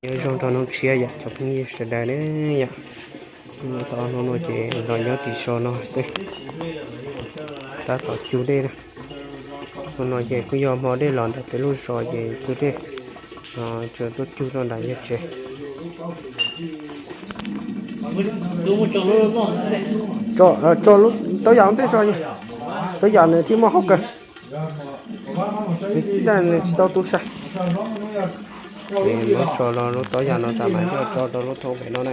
Nyob zoo rau hnub tshiab yom cov phooj ywg sawv daws ne yom. Hnub no ces los nyob tim zos no xwb, tab tom cug dej na. Hnub no ces kuj yog hmo dej los ntawm peb lub zos ces cug dej, tsuas tuaj cug rau nram yawg tsev. Tso lub taub yam ntej tso, taub yam nws thiaj muaj hauj kawg. Nws tsis tau tu sai. Ces muab tso los lub taub yam no tas mas coj tso rau lub thoob pem no na.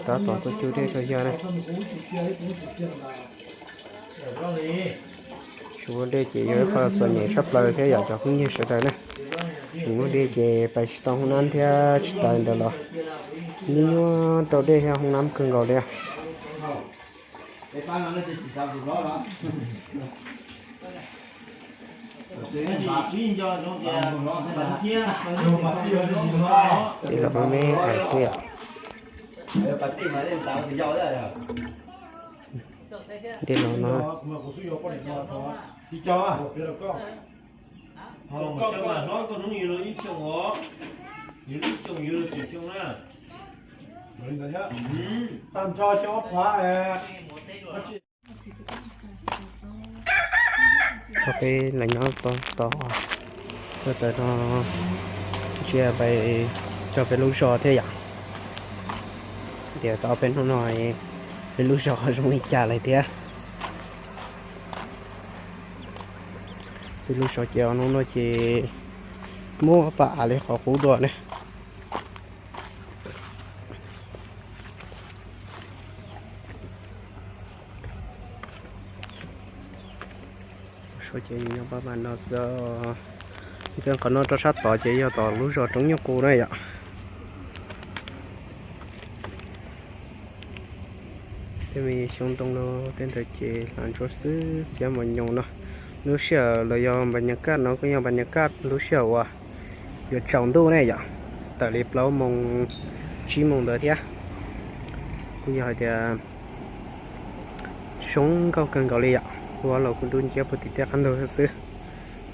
Tab tom tuaj cug dej rau yawg na. Tsis muaj dej ces yog ib qho txom nyem tshaj plaws thiab yom cov phooj ywg sawv daws na. Tsis muaj dej ces pais tsis tau hoob nab thiab tsis tas ntawd los nyuaj nyuaj rau dej thiab hoob nab kawg nkaus li. Dej los me me xwb yom. Dej los no. Tag nrho xyoo ob phav. Thaum peb los nyob tau tod, tau tawm no ntsia pais rau peb lub zos thiab yom. Tias tau peb hnub no peb lub zos zoo li cas lawm thiab. Peb lub zos ces hnub no ces muaj pab av li qhov qub dua ne. Zos ces nyob pab mas no xwb. Ntxeev qhov no rau sab tod ces yog tom lub zos Roob Nyuj Qus na yom. Tej me xyoob ntoo no tej ntawd ces hnav ntsuab xwb xiab mos nyoos no. Lub sij hawm los yog npas nyas kaj no kuj yog npas nyas kaj lub sij hawm uas yuav tsaus ntuj ne yom, tawm li plaub moos tsib moos ntawd thiab. Kuj yog hais tias zoo nkauj kawg nkaus li yom. Ua los kuj dub nciab puag tim tej qab ntug xwb,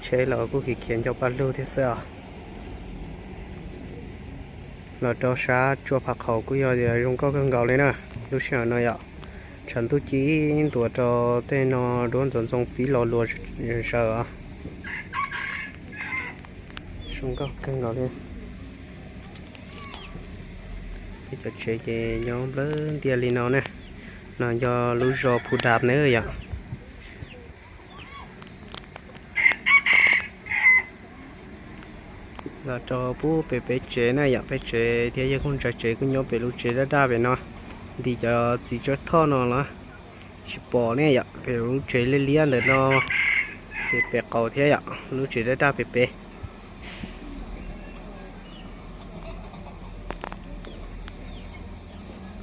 tsheb los kuj khiav khiav ncau paj lug thiab xwb os. Los rau sab tsua Phav Qhaum kuj yog zoo nkauj kawg nkaus li na. Lub sij hawm no yom, tshav ntuj ci ntuas rau tej no duab ntxoov ntxoo pib los luas zaws os. Zoo nkauj kawg nkaus li. Peb cov tsev ces nyob nplawg ntiaj li no ne. No yog lub zos Phu Dam ne yom. Los rau pub pem peb tsev na yom, peb tsev thiab yawg Nkauj Ntsa tsev kuj nyob pem lub tsev daj daj pem no. Ntim cov txiv tsawb thoj no los tsis pom ne yom, pem lub tsev liab liab ntawm no ces pem qaum thiab yom, lub tsev daj daj pem pem.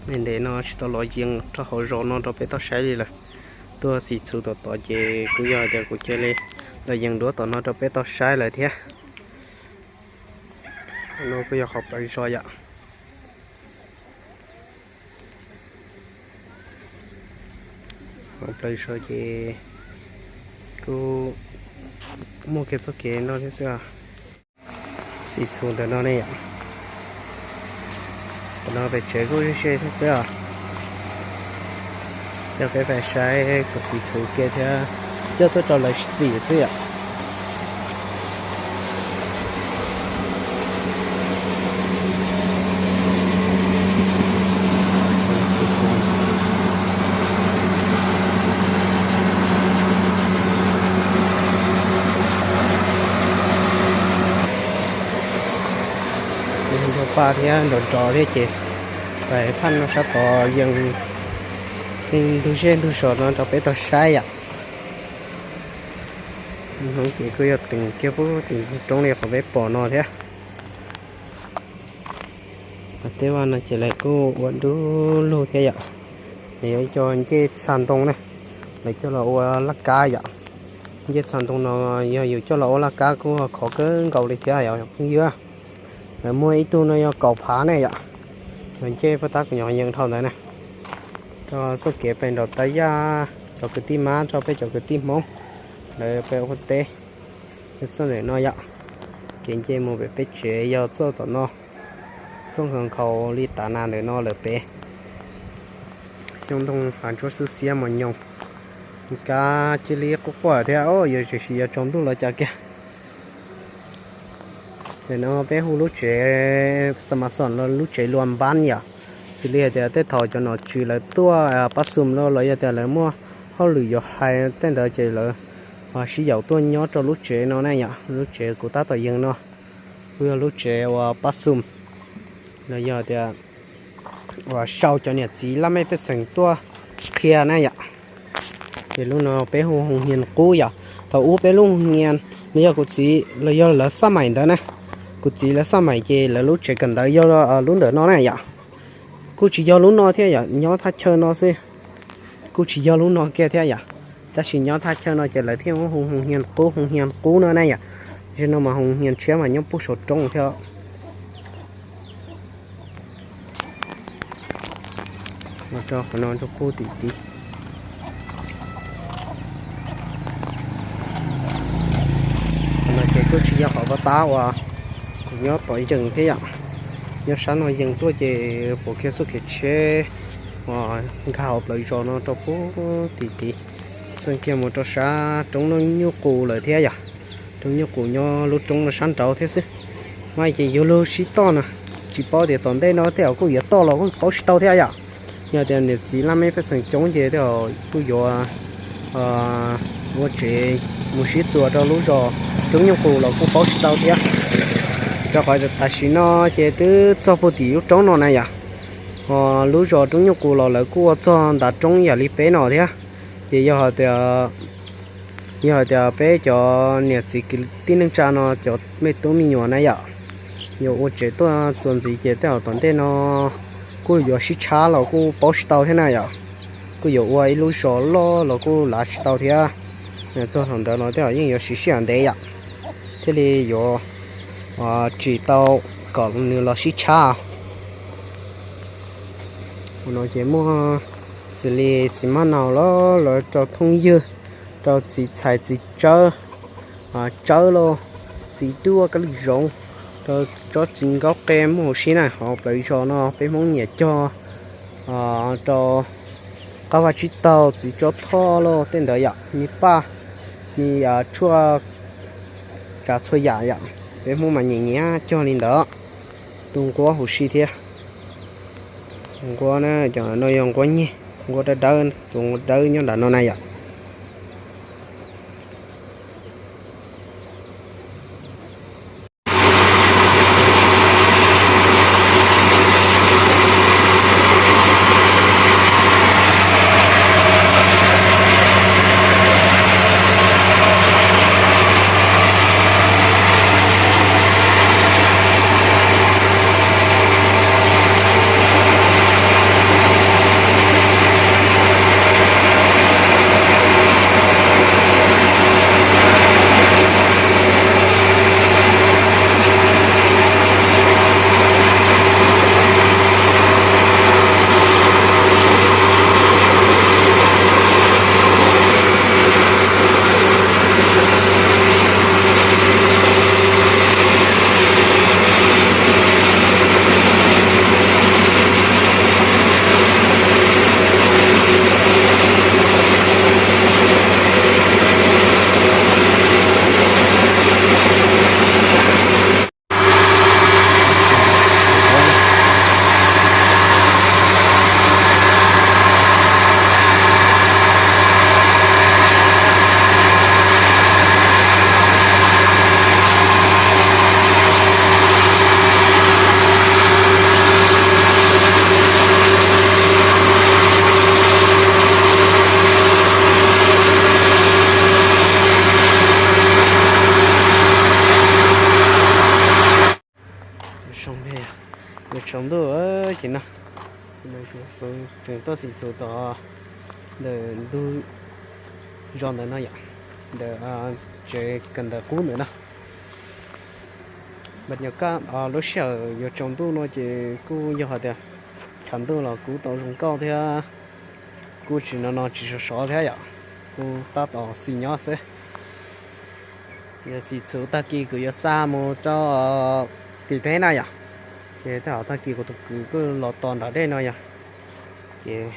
Ntev ntev no tsis tau los yees rau hauv zos no rau peb tau saib li lawm. Tuaj xim txhuv tom tod ces kuj yog tias kuv cia li los yees duab tom no rau peb tau saib lawm thiab. No kuj yog qhov plawv zos yom. Qhov plawv zos ces kuj muaj kiag txoj kev no thiab xwb. Xim txhuv ntawm no ne yom. Ntawm no pem tsev kuj ze ze thiab xwb os. Coj peb pais saib kuv xim txhuv kev thiab coj tuaj rau lawv tsim xwb yom. Nrog paj thiab nrov nrov thiab ces pais phaj no sab tod yees ntug zej ntug zos no rau peb tau saib yom. Hnub ces kuj yog teem kiag pub tim roob li qhov peb pom no thiab. Tej vaj no ces lawv kuj ua dub lug thiab yom. Lawv yuav cov ncej txha ntoo ne, lawv coj los ua laj kab yom. Ncej txha ntoo no yog yus coj los ua laj kab kuj khov kawg nkaus li thiab yom phooj ywg. Lawv muaj ib tug no yog kaum phav ne yom. Yog ncej puag ta kuv nyom yees dhau ntawd na. Txoj kev pem nraum tas yaj, cov kwv tij mab rau peb cov kwv tij Hmoob lawv pem ua teb, txoj ntawm no yom. Kev nce mus pem peb tsev yog txoj tom no, txoj nkhaus nkhaus li tav nas ntawm no lawm pem. Xyoob ntoo hav ntsuab xwb xiab mos nyoos, kab cia li quaj quaj thiab, yuav tseem sim yuav tsaus ntuj los cas kiag. Ntawm no peb hu lub tsev Xamaxoos los lub tsev Luas Npab yom. Xws li hais tias tej thaum cov nom tswv lawv tuaj pab xum no los yog tias lawv muaj hauj lwm yuav hais tej ntawd ces lawv sib yaum tuaj nyob rau lub tsev no na yom. Lub tsev kuv tab tom yees no kuj yog lub tsev uas pab xum los yog tias uas sau cov niam txiv laj mej pej xeem tuaj qhia na yom. Ces lub no peb hu Hoo Hnia Qub yom. Thaum ub peb lub Hoo Hnia no yog kuv txiv los yog lawv xaj maim ntawd na. Kuv txiv lawv xaj maim ces lawv lub tsev kawm ntawv yog lub ntawm no na yom. Kuj tsis yog lub no thiab yom, nyob thaj chaw no xwb. Kuj tsis yog lub no kiag thiab yom, tab sis nyob thaj chaw no ces lawv thiaj hu Hoo Hnia Qub, Hoo Hnia Qub no na yom. Zaum no mas Hoo Hnia tshiab mas nyob puag saum roob thiab. Los rau qhov no rau puag tim tid. Qhov no ces kuj tsis yog qhov pab tab uas kuv nyob tod yees thiab yom. Nyob sab no yees tuaj ces pom kiag txoj kev tsheb uas nkag hauv plawv zos no rau puag tim tid, xeej kiag mus rau sab roob Nyuj Qus lawm thiab yom. Roob Nyuj Qus nyob lub roob no sab nraud thiab xwb. Mas ces yuav luag sib toj na, tsis paub tias tom ntej no tej zaum kuj yuav toj los kuj paub tsis tau thiab yom. Yog tias niam txiv laj mej pej xeem coob ces tej zaum kuj yuav ua tsev mus sib txuas rau lub zos roob Nyuj Qus los kuj paub tsis tau thiab. Rau qhov tam sim no ces twb txog puag tim lub roob no na yom. Ho lub zos roob Nyuj Qus los lawv kuj ua txog ntav roob yam li peb no thiab. Ces yog hais tias, yog hais tias peb cov niam txiv kwv tij neej tsa no cov me tub me nyuam na yom, yuav ua tsev tuaj txuas ntxiv ces tej zaum tom ntej no kuj yuav sib tshab los kuj paub tsis tau thiab na yom. Kuj yuav ua ib lub zos loj los kuj lav tsis tau thiab. Txog thaum ntawd los tej zaum yeej yuav siv sij hawm ntev yom, thiaj li yuav tsim tau kom nws los sib tshab. Ua no ces muaj xws li txiv mab naus los lawv rau thooj ywg, rau txiv txhais txiv tsawb, tsawb los txiv duaj kab lwm zoov, rau tsob txiv nkaub qe muaj huv si na. Hauv plawv zos no peb Hmoob nyiam cog rau qab vaj tsib taug, txiv tsov thoj los tej ntawd yom, me paj, me tshuaj, tsav txhua yam yom. Peb Hmoob mas nyiam nyiam cog li ntawd. Tus nquab huv si thiab. Nquab na, cov no yog nquab nyeg, nquab dawb dawb, tus nquab dawb nyob nram no na yom. Zoo, yuav tsaus ntuj ces no, tseem tuaj xim txhum tom ntawm ntug zos ntawm no yom, ntawm tsev kawm ntawv qub ntawm no. Npaj nyuam kaj lub sij hawm yuav tsaus ntuj no ces kuj yog hais tias tshav ntuj los kub tau zoo nkauj thiab. Kuj tsis no no tsis sov sov thiab yom, kuj tab tom xis nyob xwb. Yog xis txhuv tag kis kuv yuav xa mus rau tim teb na yom. Ces tej zaum tag kis kuv tus kwv kuj los tos nram dej no yom. Ces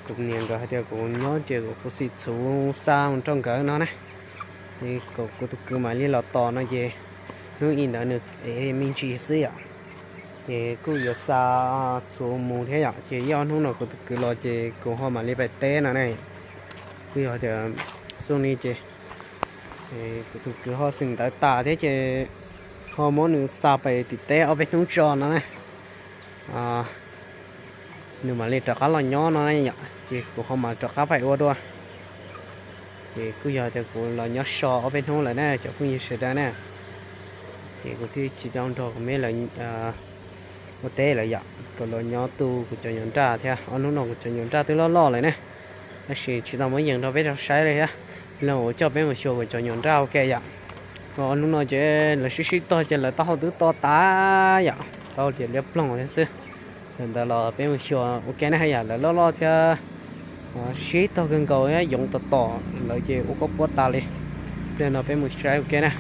tus niam nkawd hais tias kuv nyob ces kuv xis txhuv xa mus rau nkawd no na. Ces kuv tus kwv mam li los tos no ces hnub ib ntawd nws ev me ntsis xwb yom. Ces kuj yuav xa txhuv mus thiab yom, ces ib ob hnub no kuv tus kwv los ces kuv ho mam li pais teb no ne. Kuj yog tias xyoo no ces kuv tus kwv ho xeem ntawv tas thiab ces ho muab nws xa pais tim teb ob peb hnub tso no na. Nws mam li rov qab los nyob no na yom, ces kuv ho mam rov qab pais ua dua. Ces kuj yog tias kuv los nyob so ob peb hnub lawm na cov phooj ywg sawv daws na. Ces kuv thiaj tsis tau nrog kuv me lawv ua teb lawm yom, kuv los nyob tu kuv cov nyuam nraj thiab. Ob hnub no kuv cov nyuam nraj twb loj loj lawm ne, tab sis tsis tau muab yees rau peb tau saib li thiab. Los ua coj peb mus xyuas kuv cov nyuam nraj ua ke yom. Ob hnub no ces lawv sib sib tog ces lawv taub hau twb to tas yom, tau ces liab ploog thiab xwb. Txawm ntawd los peb mus xyuas ua ke na yom, lawv loj loj thiab sib tog kawg nkaus yoov tom tom lawv ces ua koj puab tas li. Pliag no peb mus saib ua ke na.